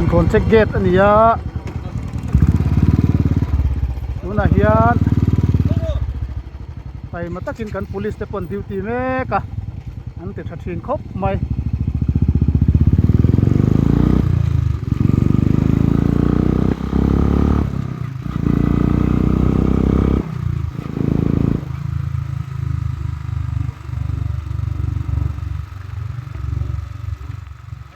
Farkawn check gate a ni a tunah hian taima takin kan police te pawh an duty mek a an ti tha thin khawp mai.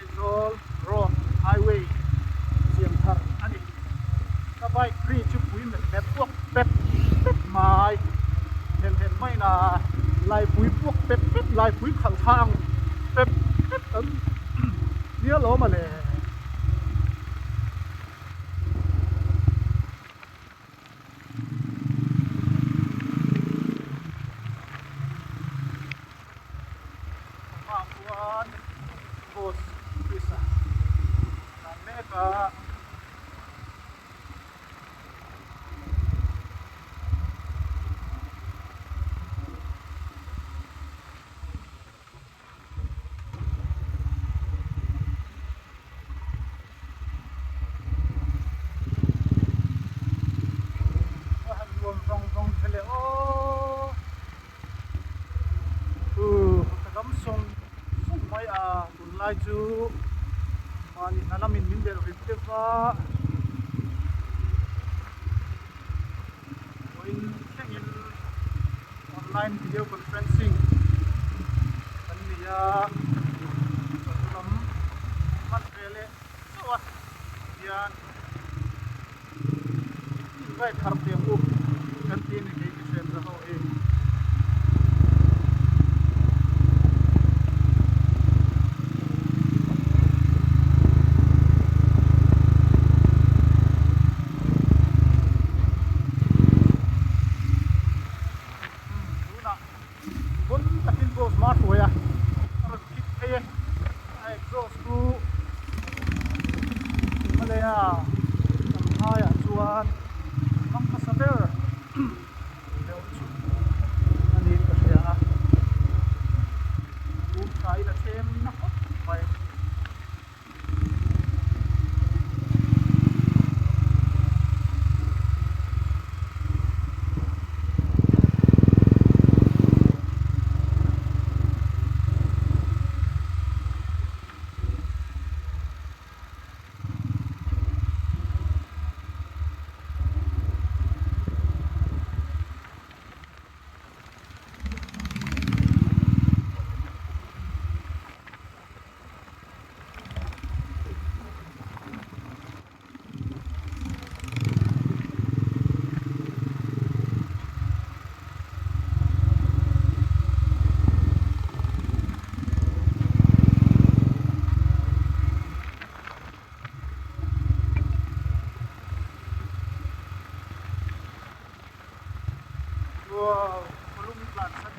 Aizawl road highway siam thar a ni. Ka bike ri chu pui met met puak pep pep mai hem hem main a laipui puak pep pep laipui khalh kha ang pep pep an nia lawm a le. Hmaah chuan post office a tlan mek a. A han nuam vawng vawng che le aw uh ka dam sawng sawng mai a tunlai chu mahni hna lamin min delh rit deuh va vawiin thlengin online video conferencing kan nei a chawhnu lam hman ve leh chauh a hian invite thar tiang u kan ti a ni kei ka hren za ho hi. Tunah pawn takin boss hma hruai a a rawn kik phei e a exhaust chu Himalaya tam hmaiah chuan hmang hmasa ber deuh chu a niin ka hria a tun tha in a thlem na khawp mai. Wow, khawlum tlan chan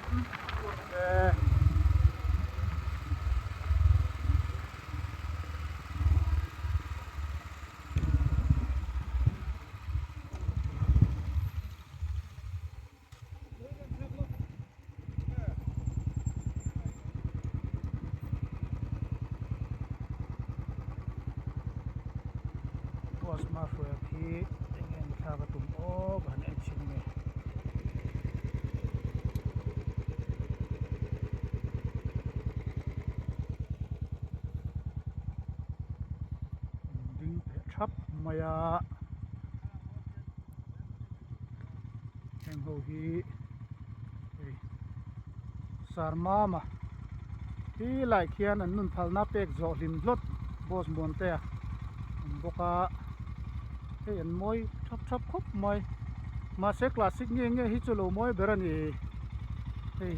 tur ve. Boss Mafia khi eng nge ni thlak a tum aw ka han en chhin nge. Ding teh thap mai a heng ho hi hei sarmama hi lai khian an nun phalna pek zawh hlim hlawt boss muantea awm bawk a hei an mawi thap thap khawp mai mahse classic nge nge hi chu lo mawi ber a ni hei.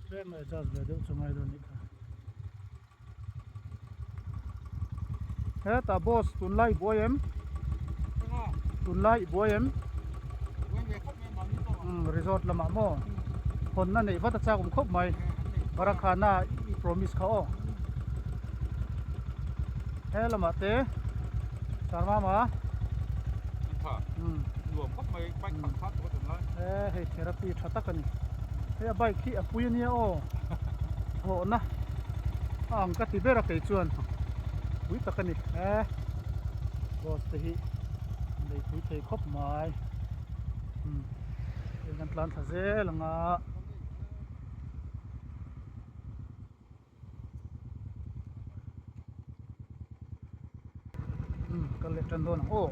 Tlem a adjust ve deuh chu ngai dawn anih kha. Hetah boss tunlai i buai em? Tunlai i buai em? Resort lamah maw? Hawnna neih vat a chak awm khawp mai. Barakhana i promise kha aw. He lamah te Sarmama. Tha. Nuam khawp mai bike khalh kha tawh tunlai. He hei therapy tha tak a ni. Hei a bike hi a pui ania aw. Thawhna a ang ka ti ber a kei chuan pui tak a ni. He boss te hi nei pui thei khawp mai. Hei kan tlan thla zel ang a. Umm kal leh tan dawn ang aw.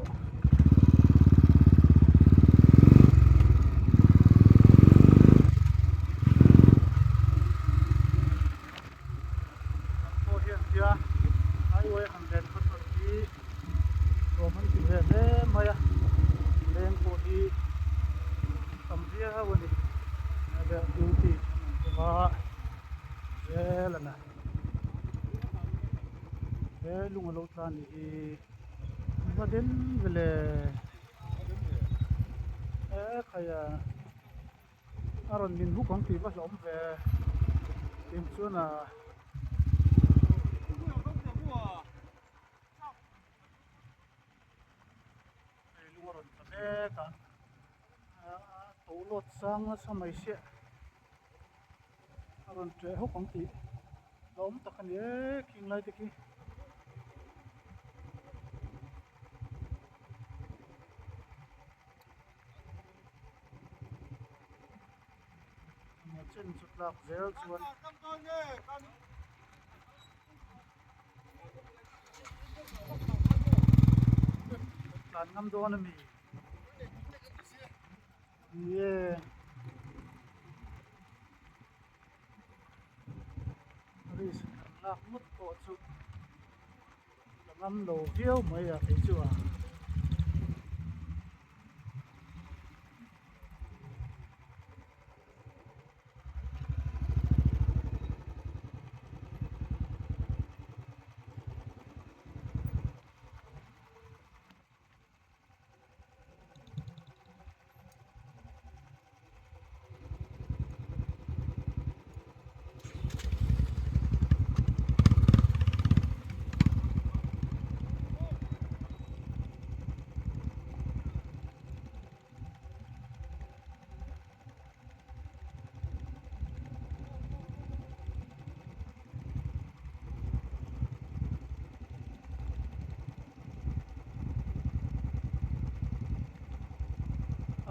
Pawh hian tia highway han len khaw chawlh hi nuam an ti ve hle mai a leng pawh hi tam viau a ni duty an awm bawk a. Zel a na. He lung a lo tla ni hi va den vele he khaia a rawn min huk ang tih va hlawm ve tin chuan a hei lung a rawn tla mek a a to lawt sang nasa mai sia. A rawn ṭeh hawk ang tih a awm tak a ni e khing lai te khi. Emaw chen chu tlak zel chuan. Tlan ngam dawn a mi. Ni e. Risk kan lak ngawt pawh chu ka ngam lo viau mai a kei chu a.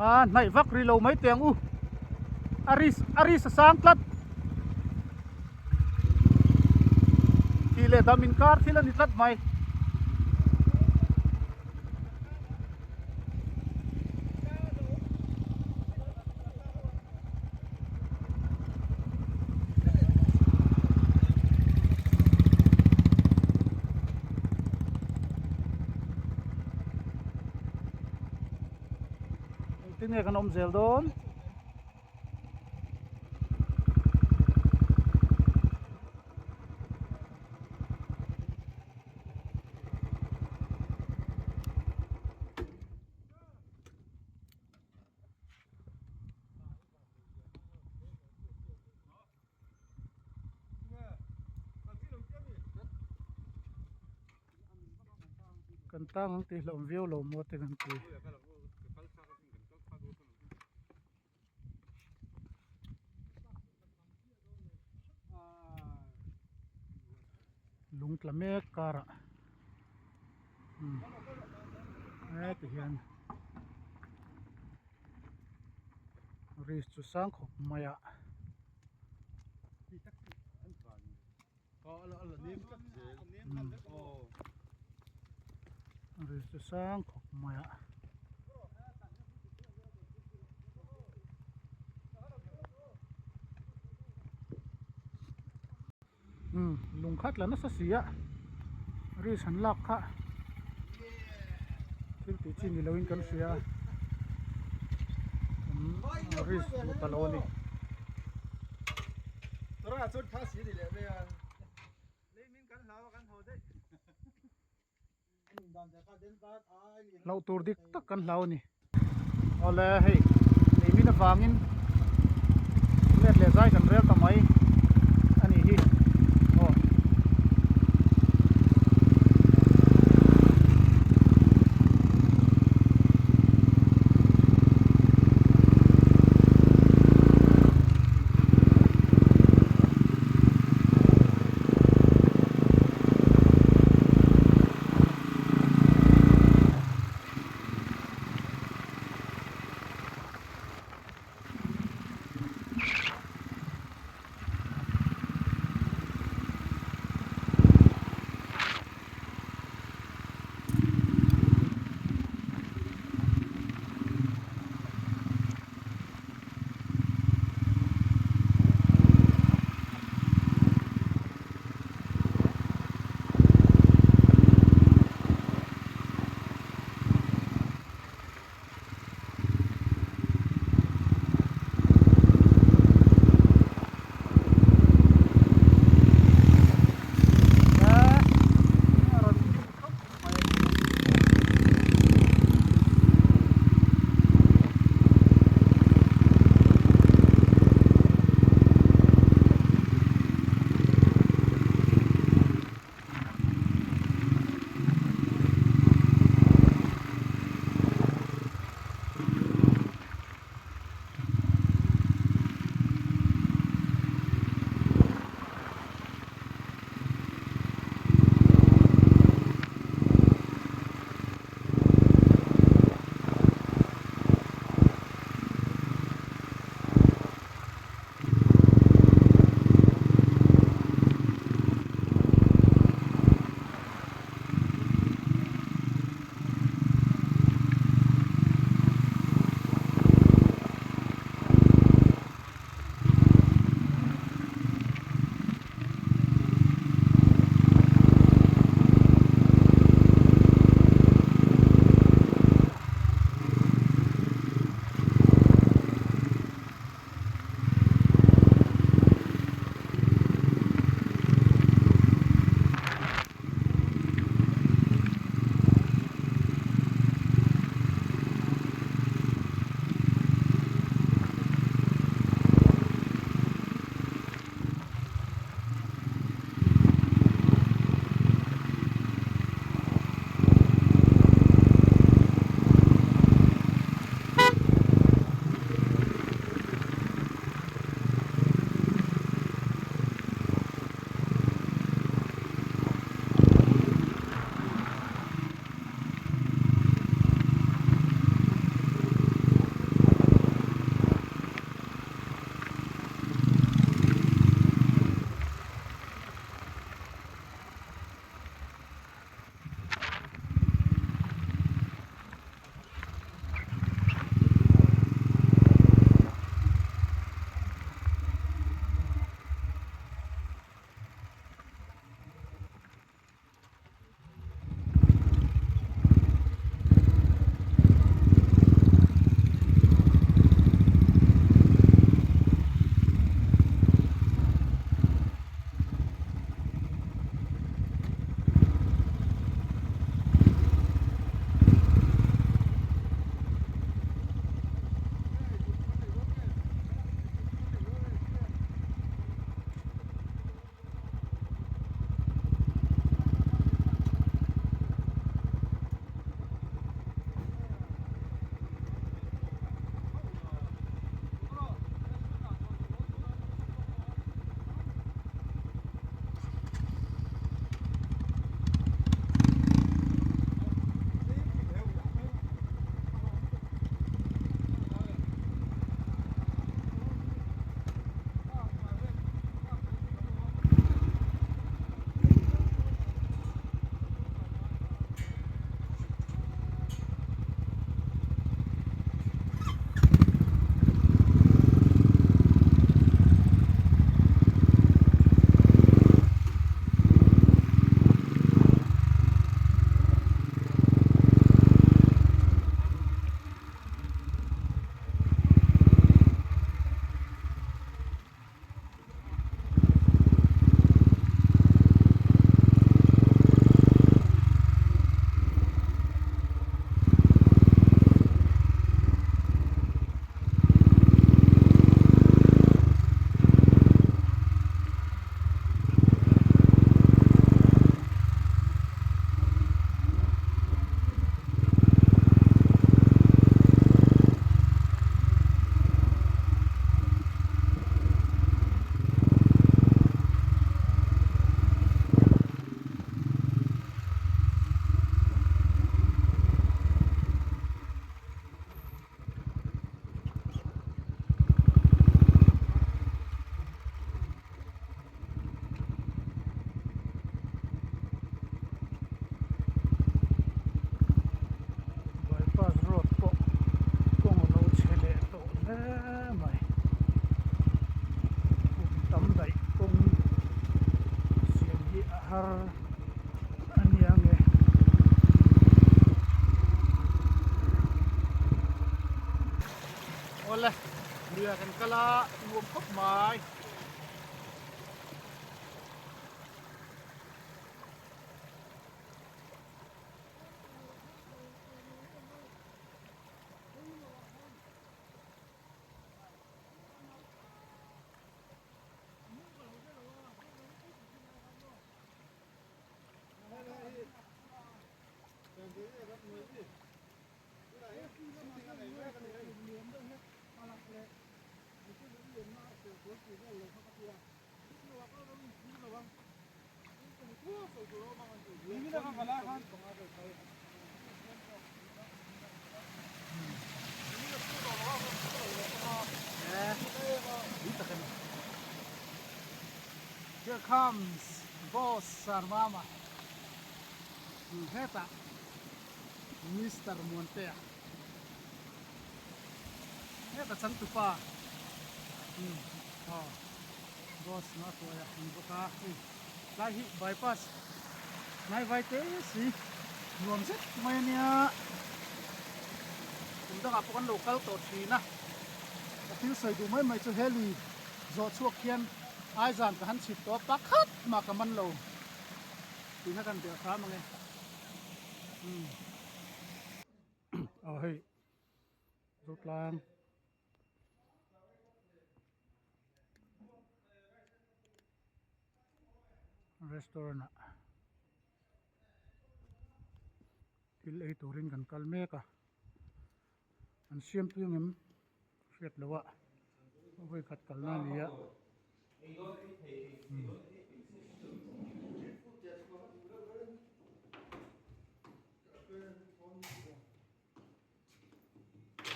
A hnaih vak ri lo mai teh ang u a risk a risk a sang tlat thih leh dam inkar thil a ni tlat mai. Engtin nge kan awm zel dawn? Kan tang ang tih hlauh viau lo maw te kan ti. Lung tla mek karah heti hian risk chu sang khawp mai a. Risk chu sang khawp mai a. Umm lung khat la nasa si a risk han lak kha thil tih chi ni loin kan hria a risk duh ta lo a ni. Hlauh tur dik tak kan hlau a ni. Awle hei leimin avangin let leh zai kan rel ta mai. hle mai. Kum tam daih kawng siam hi a har a nia nge. Awle lui ah kan kal a nuam khawp mai. Here comes boss Sarmama hetah Mister Muantea hetah changtupa aw boss Mahruaia a ni bawk a hei tlai hi bypass hnai vai te si nuam zet mai a nia kum dangah pawh kan lo kal tawh thin a ka thil sawi duh mai mai chu he lui zawh chhuak hian Aizan ka han chhip tawh a pakhat mah ka man lo tih kha kan belh hram ang e umm aw hei Zotlang. Restaurant ah thil ei turin kan kal mek a an siam tui ang em hriat loh a vawi khat kalna a ni a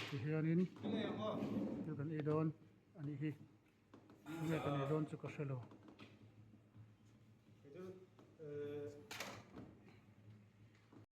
tihianin thil kan ei dawn a nih hi. Nge ka nei dawn chu ka hre lo.